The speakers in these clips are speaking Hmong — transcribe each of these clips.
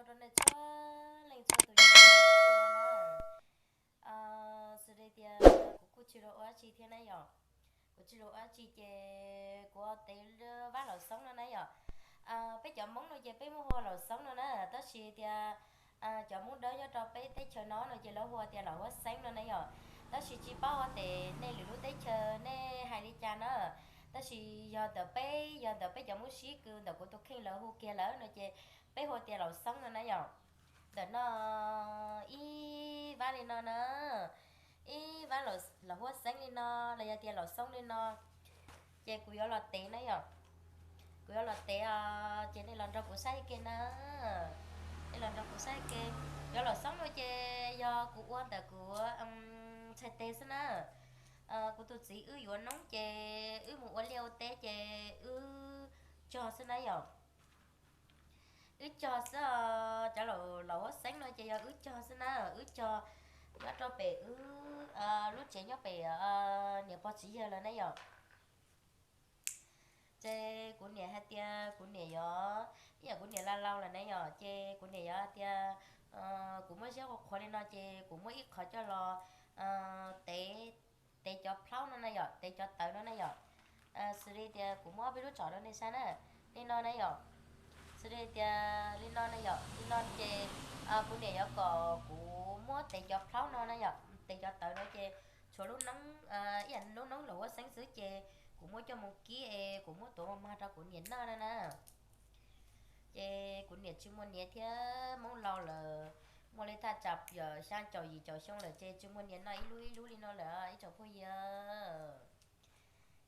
Rau nej txhua leej txhua tus, xws li tias kuv kuj tsis los ua dab tsi thiab na yom. Kuv tsis los ua dab tsi ces kuv ua tev vab laum xoob no na yom. Peb cov Hmoob no ces peb muaj hu ua laum xoob no na, tab sis tias cov Hmoob Dawb nyob rau peb teb chaws no no ces lawv hu ua tias laum huab xeeb no na yom. Tab sis tsis paub ua tes nej lwm lub teb chaws nej hais li cas na, tab sis yog ntawm peb, yog ntawm peb cov Hmoob Sib Kws ntawm kuv tus kheej lawv hu kiag lawm no ces peb hu tias laum xoob no na yom. Ntawm no ib vab li no na, ib vab laum huab xeeb li no los yog tias laum xoob li no, ces kuv yuav los tev na yom. Kuv yuav los tev os, ces nej los nrog kuv saib ke na. Nej los nrog kuv saib ke. Cov laum xoob no ces yog kuv ua ntawm kuv txhais tes xwb na. Kuv tus txiv wb yuav noob ces wb mus ua liaj ua teb ces wb cog xwb na yom. Wb cog xwb os, cov laum huab xeeb no ces yog wb cog xwb na, wb cog nyob rau pem wb lub tsev nyob pem niam pog txiv yawg lawm na yom. Ces kuv niam hais tias kuv niam yuav, ib yam kuv niam laus laus lawm na yom, ces kuv niam yuav hais tias kuv muab ziab qhuav qhuav li no ces kuv muab ib qhov coj los tev, tev cov plaub no na yom, tev cov tawv no na yom. Xws li tias kuv muab ob peb lub tsom rau nej saib na, li no na yom. Xws li tias li no na yom, li no ces kuv niam yuav kom kuv muab tev cov plaub no na yom, tev cov tawv no ces tshuav lub noob, ib yam lub noob laum huab xeeb xwb ces kuv muab coj mus kib es kuv muab tuav mag mag rau kuv niam noj no na. Ces kuv niam tsis muaj niam thiab, Hmoob laus lawm, muaj li thaj tsam yog xya caum yim caum xyoo lawm ces tsis muaj niam noj ib lub ib lub li no lawm ib tsoom phooj ywg.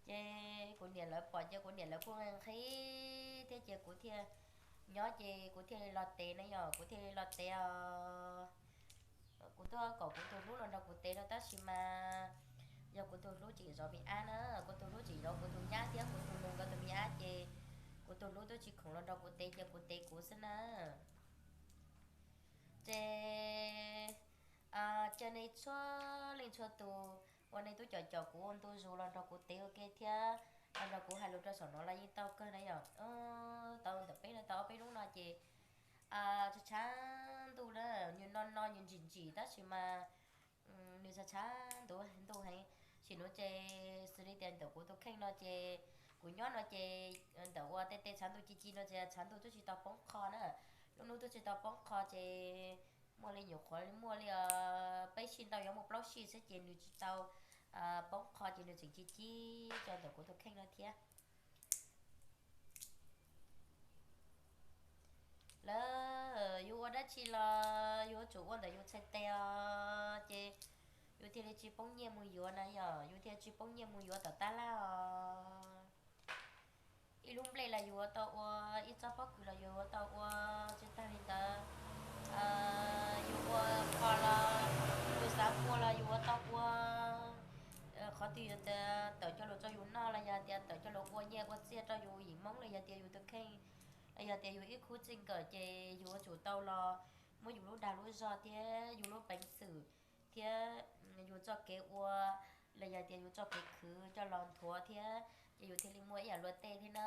Ces kuv niam lawv pom ces kuv niam lawv kuj nqhis nqhis thiab ces kuv thiaj nyob ces kuv thiaj li los tev na yom, kuv thiaj li los tev os. Kuv tuaj kom kuv tus hlub los nrog kuv tev no tab sis mas yog kuv tus hlub tseem zov me ab na, kuv tus hlub tseem zov kuv tus nyab thiab kuv tus nus nkawd tus me ab ces kuv tus hlub twb tsis khoom los nrog kuv tev ces kuv tev kuv xwb na. Ces cia nej txhua leej txhua tus uas nej twb caum caum kuv ua ntu zus los nrog kuv tev ua ke thiab los nrog kuv hais lus rau saum no los yeej tau kawg na yom. Tau ntawm peb no tau ob peb hnub no ces tshav tshav ntuj na, nws no no nws ntsim ntsim tab sis mas nws tshav tshav ntuj heev. Sim no ces xws li tias ntawm kuv tus kheej no ces kuv nyob no ces ntawm uas tej tej tshav ntuj ci ci no ces tshav ntuj twb tsis tau poob qho na. Lub hnub twb tsis tau poob qho ces muaj li nyuam qhuav muaj li peb sij ntau yuav muaj plaub sij xwb ces nws tsis tau poob qho ces nws tseem ci ci rau ntawm kuv tus kheej no thiab. Lawv yus ua dab tsi los yus yuav tsum ua ntawm yus txhais tes os, ces yus thiaj li tsis poob nyiaj mus yuav na yom, yus thiaj tsis poob nyiaj mus yuav tom tab laj os. Ib lub nplej los yus yuav tau ua, ib tsob pob kws los yus yuav tau ua, tsis tag li ntawd yus ua qos los yus xav ua los yus yuav tau ua. Qhov twg yog tias tawm coj los rau yus noj los yog tias tawm coj los ua nyiaj ua txiaj rau yus yim Hmoob los yog tias yus tus kheej los yog tias yus ib khub txij nkawm ces yus yuav tsum tau los muab yus lub dag lub zog thiab yus lub peev xwm thiab yus txoj kev ua los yog tias yus txoj kev khwv coj los nthuav thiab ces yus thiaj li muaj ib yam luag tej thiab na.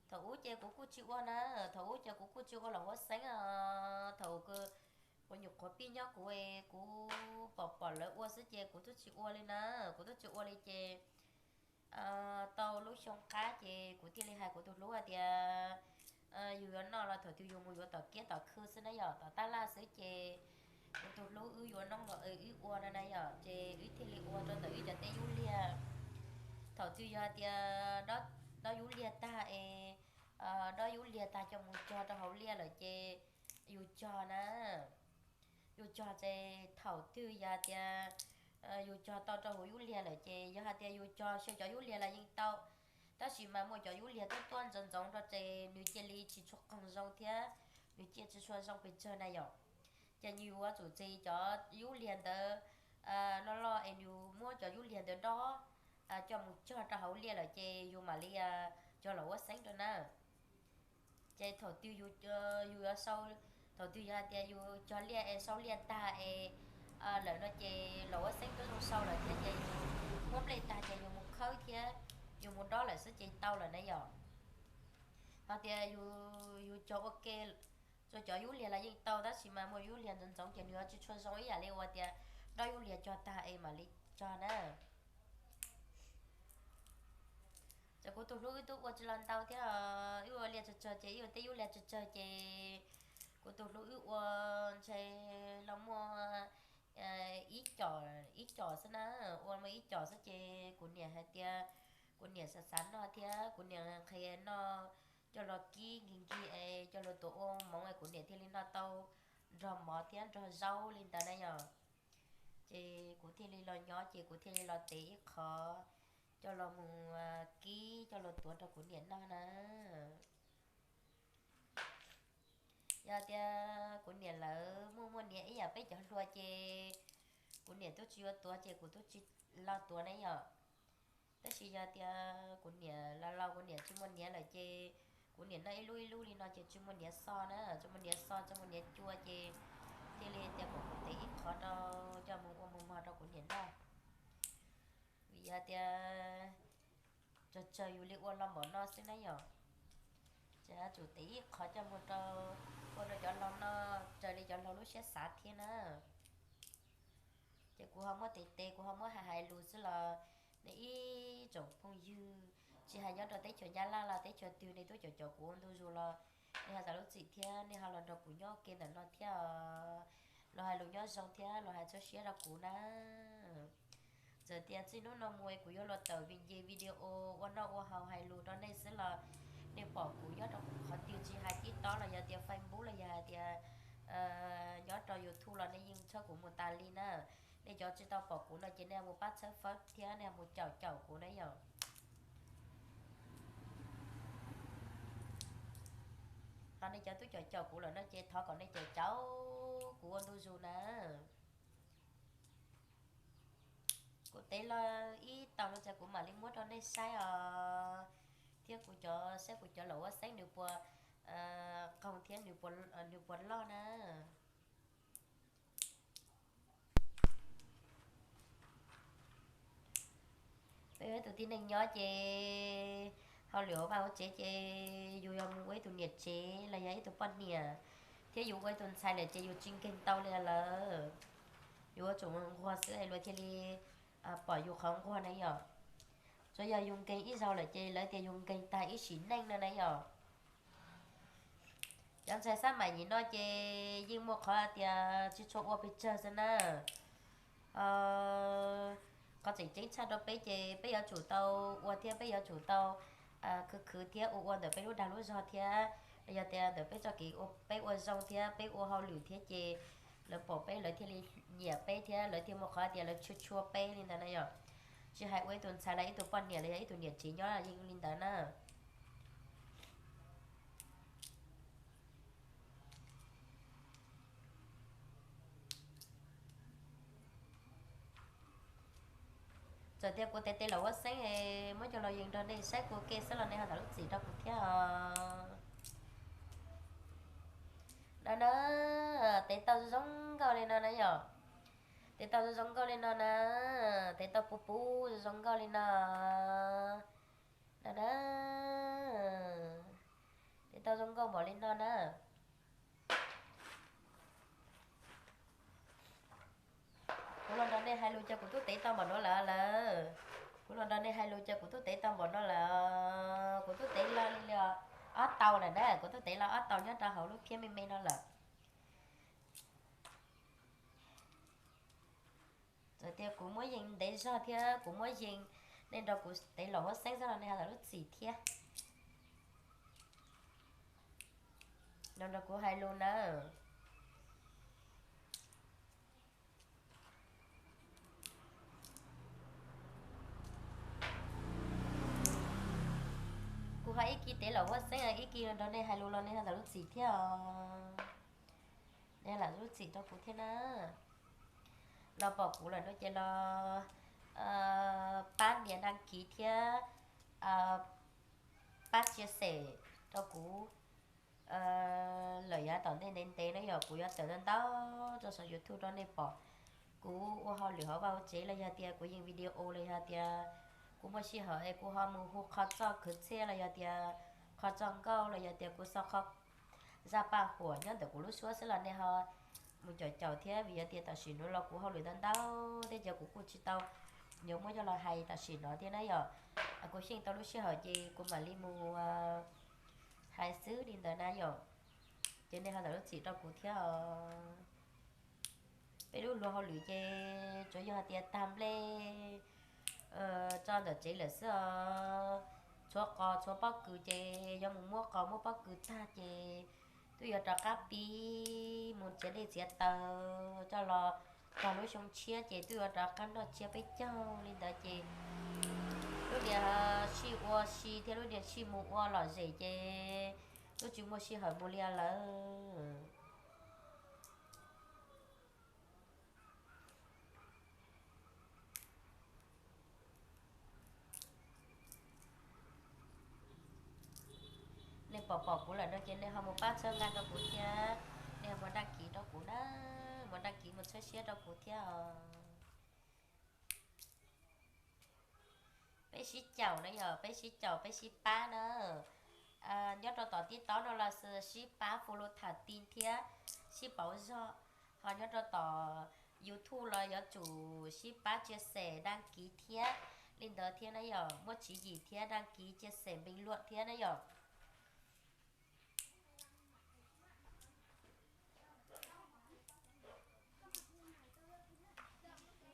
Thaum ub ces kuv kuj tsis ua na, thaum ub ces kuv kuj tsis ua laum huab xeeb os. Thaum kuv nyuam qhuav pib nyob kuv, kuv pom pom lawv ua xwb ces kuv twb tsis ua li na, kuv twb tsis ua li ces tau lub xyoo qab ces kuv thiaj li hais kuv tus hlub hais tias yus yuav noj los thaum twg yus mus yuav tom kiab tom khw xwb na yom, tom tab laj xwb ces kuv tus hlub wb yuav noob los wb ua no na yom, ces wb thiaj li ua rau ntawm wb cov teb yub liag. Thaum twg yog hais tias dob yub liag tag es, dob yub liag tag coj mus cog rau hauv liaj lawm ces yus cog na. Yus cog ces thaum twg yog hais tias yus cog tau rau hauv yub liag lawm ces yog hais tias yus cog xyaw cov yub liag los yeej tau, tab sis mas muaj cov yub liag tuab tuab ntxoov ntxoov rau ces nws cia li tsis tshua qoog zoo thiab nws cia tsis tshua zoo pes tsawg na yom. Ces yus yuav tsum txi cov yub liag ntawd loj loj es yus muab cov yub liag ntawd dob coj mus cog rau hauv liaj lawm ces yus mam li cog laum huab xeeb rau na. Ces thaum twg yus, yus yuav sau, thaum twg yog hais tias yus cog liaj es sau liaj tag es lawm no ces laum huab xeeb twb zoo sau lawm thiab ces yus muab nplej tag ces yus mus khawb thiab yus mus dob lawm xwb ces tau lawm na yom. Hos tias yus, yus cog ua ke, tsuas cov yub liag los yeej tau, tab sis mas muaj yub liag ntxoov ntxoov ces nws yuav tsis tshua zoo ib yam li uas tias dob yub liag cog tag es mam li cog na. Ces kuv tus hlub wb twb ua tsis los ntau thiab, wb ua liag tsawg tsawg ces wb ua tej yub liag tsawg tsawg ces kuv tus hlub wb ua ntshe los muaj ib co, ib co xwb na, ua muaj ib co xwb ces kuv niam hais tias, kuv niam xav xav noj thiab kuv niam nqhis noj coj los kib nkig nkig es coj los tuav ua moov es kuv niam thiaj li noj tau nrog mov thiab nrog zaub li ntawd na yom. Ces kuv thiaj li los nyob ces kuv thiaj li los tev ib qho coj los mus kib coj los tuav rau kuv niam noj na. Yog tias kuv niam lawv muaj muaj niam ib yam peb cov hluas ces kuv niam twb tsis yuav tuav ces kuv twb tsis los tuav ne yom. Tab sis yog tias kuv niam los laus kuv niam tsis muaj niam lawm ces kuv niam noj ib lub ib lub li no ces tsis muaj niam xo na, tsis muaj niam xo tsis muaj niam cua ces thiaj li tias kom kuv tev ib qho rau coj mus ua mus mog rau kuv niam noj. Vim yog tias tsawg tsawg yus li ua los npaum no xwb na yom. Ces yuav tsum tev ib qho coj mus rau, ua rau cov laus noj raws li cov laus lub siab xav thiab na. Ces kuv ho muab tes tes kuv ho muab hais hais lus xwb los nej ib tsoom phooj ywg tsis hais nyob rau teb chaws Nyab Laj los teb chaws twg nej twb caum caum kuv ua ntu zus los nej ho zam lub txim thiab nej ho los nrog kuv nyob ua ke ntawm no thiab os. Los hais lus nyob zoo thiab los hais txhua siab rau kuv na. Txawm tias txij hnub no mus kuv yuav los tawm nce video ua noj ua haus hais lus rau nej xwb los nej pom kuv nyob rau qhov twg tsis hais TikTok los yog tias Facebook los yog hais tias nyob rau YouTube los nej yeej tshawb kuv mus tas li na. Nej cov tsis tau pom kuv no ces nej mus pab txhawb fawb thiab nej mus caum caum kuv na yom. Ho nej cov twb caum caum kuv lawm no ces thov kom nej caum caum kuv ua ntu zus na. Kuv tev los ib tau no ces kuv mam li muab rau nej saib os. Thiab kuv cov saib kuv cov laum huab xeeb nws puas qoog thiab nws puas loj na. Peb ua ib tug tib neeg nyob ces hauj lwm hauv vaj hauv tsev ces yus yog mus ua ib tug niam tsev los yog ib tug poj niam, thiab yus ua ib tug ntxhais lawm ces yus tsis nkeeg tau li lawm. Yus yuav tsum nquag xwb luag thiaj li pom yus qhov nquag na yom. Tsuas yog yus nkeeg ib zaug lawm ces lawv tias yus nkeeg tag ib sim neej no na yom. Cov ntxhais xab maim nyim no ces yeej muaj qhov tias tsis tshua ua pes tsawg xwb na. Qhov tseem ceeb tshaj rau peb ces peb yuav tsum tau ua thiab peb yuav tsum tau khwv khwv thiab ua ua ntawm peb lub dag lub zog thiab, yog tias ntawm peb txoj kev peb ua zoo thiab peb ua hauj lwm thiab ces lawv pom peb lawv thiaj li nyiam peb thiab lawv thiaj muaj qhov tias lawv tshua tshua peb li ntawd na yom. Tsis hais ua ib tug ntxhais los ib tug poj niam los yog ib tug niam tsev nyob yeej li ntawd na. Txawm tias kuv tev tes laum huab xeeb muab coj los yees nrog nej saib kuv ua ke xwb los nej ho zam lub txim rau kuv thiab os. No na, tev tau zoo nkauj li no na yom. Tev tau zoo zoo nkauj li no na. Tev tau puv puv zoo zoo nkauj li no. No na, tev tau zoo nkauj npaum li no na. Kuv los nrog nej hais lus ces kuv twb tev tau npaum no lawm lawm. Kuv los nrog nej hais lus ces kuv twb tev tau npaum no lawm. Kuv twb tev lo li ob tau lawm na, kuv twb tev lo ob tau nyob rau hauv lub phiab me me no lawm. Txawm tias kuv muab yees ntev zog thiab kuv muab yees, nej nrog kuv tev laum huab xeeb xwb los nej ho zam lub txim thiab. Nrog nrog kuv hais lus nawb. Kuv ho ib kis tev laum huab xeeb ib kis nrog nej hais lus los nej ho zam lub txim thiab os. Nej zam lub txim rau kuv thiab na. Los pom kuv lawm no ces los pab nias đăng ký thiab pab chia sẻ rau kuv. Lawm yav tom ntej ntev ntev no yog kuv yuav tawm ntau ntau rau saum YouTube rau nej pom kuv ua hauj lwm hauv vaj hauv tsev los yog tias kuv yees video los yog tias Kuv muaj sij hawm es kuv ho mus hu qhov txoj khwv txhiaj los yog tias qhov txoj nkauj los yog tias kuv xav qhov zaj paj huam nyob ntawm kuv lub suab xwb los nej ho mus caum caum thiab, vim yog tias tam sim no los kuv hauj lwm ntau ntau thiab ces kuv kuj tsis tau yuav muab coj los hais tam sim no thiab na yom. Kuv xyeej tau lub sij hawm ces kuv mam li mus hais xwb li ntawd na yom. Ces nej ho ntawm lub txim rau kuv thiab os. Peb lub luag hauj lwm ces tsuas yog hais tias tag nplej tso ntawm tsev lawm xwb os. Tshuav qos tshuav pob kws ces yuav mus muab qos muab pob kws tag ces twb yuav rov qab pib mus txiav dej txiav taws coj los txog lub xyoo tshiab ces twb yuav rov qab noj tsiab peb caug li ntawd ces lub niag sij ua si thiab lub niag sij mus ua lom zem ces twb tsis muaj sij hawm mus li lawm. Nej pom pom kuv lawm no ces nej ho mus pab txhawb nqa rau kuv thiab, nej ho mus đăng ký rau kuv na, mus đăng ký mus txhawb siab rau kuv thiab os. Peb sib caum na yom, peb sib caum peb sib pab na. Nyob rau tom TikTok no los sib pab follow tham ti thiab sib pauv zog, ho nyob rau tom YouTube los yuav tsum sib pab chia sẻ đăng ký thiab li ntawd thiab na yom, muab tswv yim thiab đăng ký chia sẻ bình luận thiab na yom.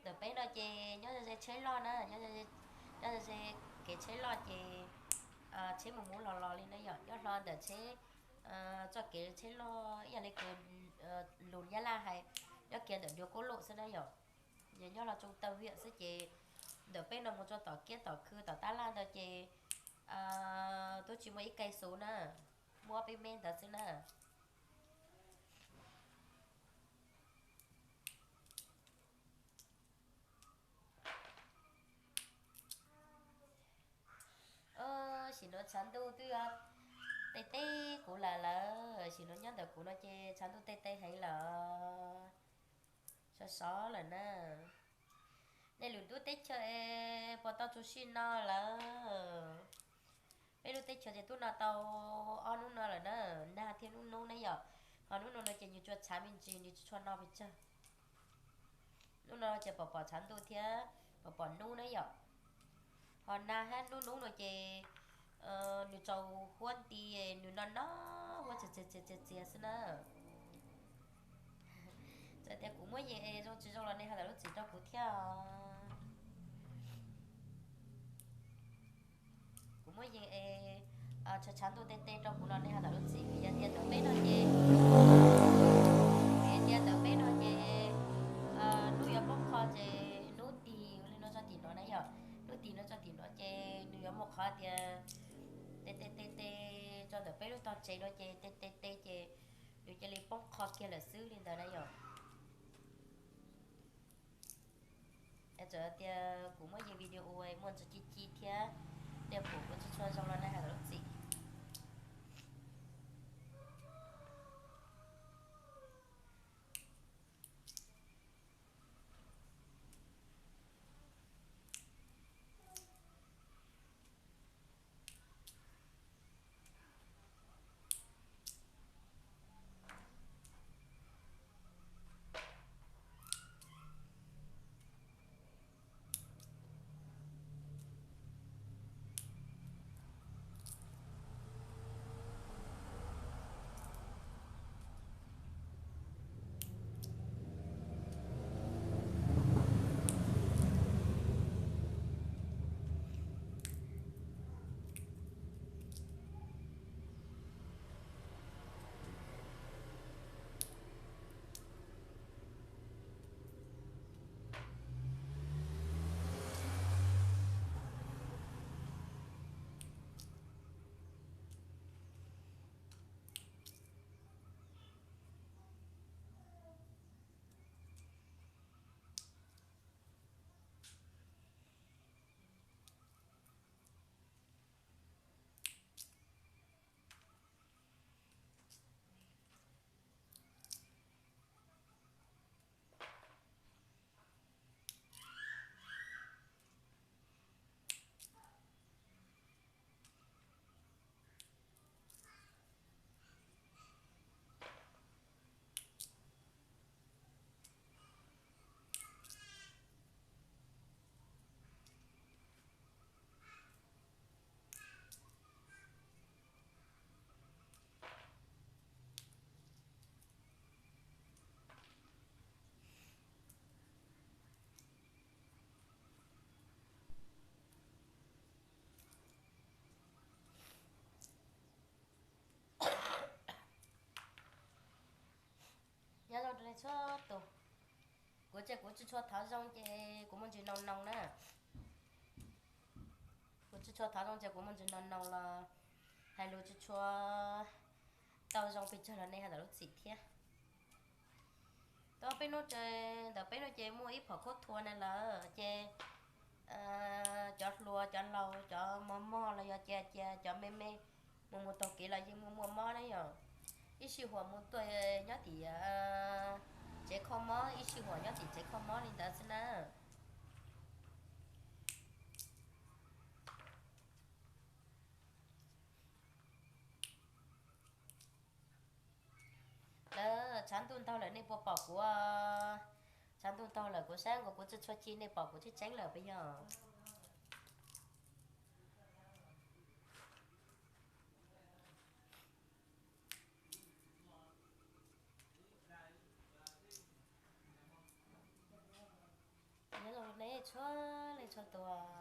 Ntawm peb no ces nyob ze tsheb loj na, nyob ze kev tsheb loj ces tsheb mus mus los los li na yom. Nyob hlo ntawm tsheb, txoj kev tsheb loj ib yam li kws lus Nyab Laj hais, nyob kiag ntawm duav kub lum xwb na yom. Nyob hlo tsoo taw hiam xwb ces ntawm peb no mus txog tom kiab tom khw tom tab laj ntawd ces twb tsis muaj ib kais xuv na, muaj ob peb mev ntawd xwb na. Sim no tshav ntuj twb yuav teb teb kuv lawm lawm, sim no nyob ntawm kuv no ces tshav ntuj teb teb heev lawm, sov sov lawm na. Nej lwm lub teb chaws es puas tau txus sij no lawm? Peb lub teb chaws ces twb no tau ob hnub no lawm na, nag thiab hnub hnub ne yom. Ho hnub no no ces nws tsuas tshav me ntsis, nws tsis tshua no pes tsawg. Hnub no ces pom pom tshav ntuj thiab pom pom hnub ne yom. Ho nag thiab hnub hnub no ces nws tsaus huab nti, nws no no huab txias txias txias txias xwb na. Txawm tias kuv muab yees es zoo tsis zoo los nej ho ntawm lub txim rau kuv thiab os. Kuv muab yees es tshav tshav ntuj teb teb rau kuv los nej ho ntawm lub txim, vim yog tias ntawm peb no ces, vim tias ntawm peb no ces hnub yuav poob qho ces hnub tis li no txog tim no na yom, hnub tis no txog tim no ces nws yuav muaj qhov tias tes tes tes tes tso ntawm peb lub tog tsev no ces tes tes tes ces nws cia li poob qho kiag lawm xwb li ntawd na yom. Txawm tias kuv muab yees video muaj ntsis ci ci thiab, nej pom kuv tsis tshua zoo los nej ho ntawm lub txim. Ces kuv tsis tshua thov zoo ces kuv muaj ntsis noo noo na. Kuv tsis tshua thov zoo ces kuv muaj ntsis noo noo los hais lus tsis tshua tau zoo pes tsawg los nej hais ntawm lub txim thiab. Tau peb hnub, ntawm peb hnub ces muaj ib phom khaub thua na lawm ces cov hluas cov laus cov mos mos los yog cia cia cov me me mus mus taug kev los yeej muaj muaj mob na yom. Ib sij huam mus tuaj nyob tim tsev kho mob, ib sij huam nyob tim tsev kho mob li ntawd xwb na. Lawv tshav ntuj ntaug lawm nej puas pom kuv? Tshav ntuj ntaug lawm kuv saib nkaus kuv tsis tshua ci nej pom kuv tseeb tseeb lawm puas yog? Nyob zoo nej txhua leej txhua tus.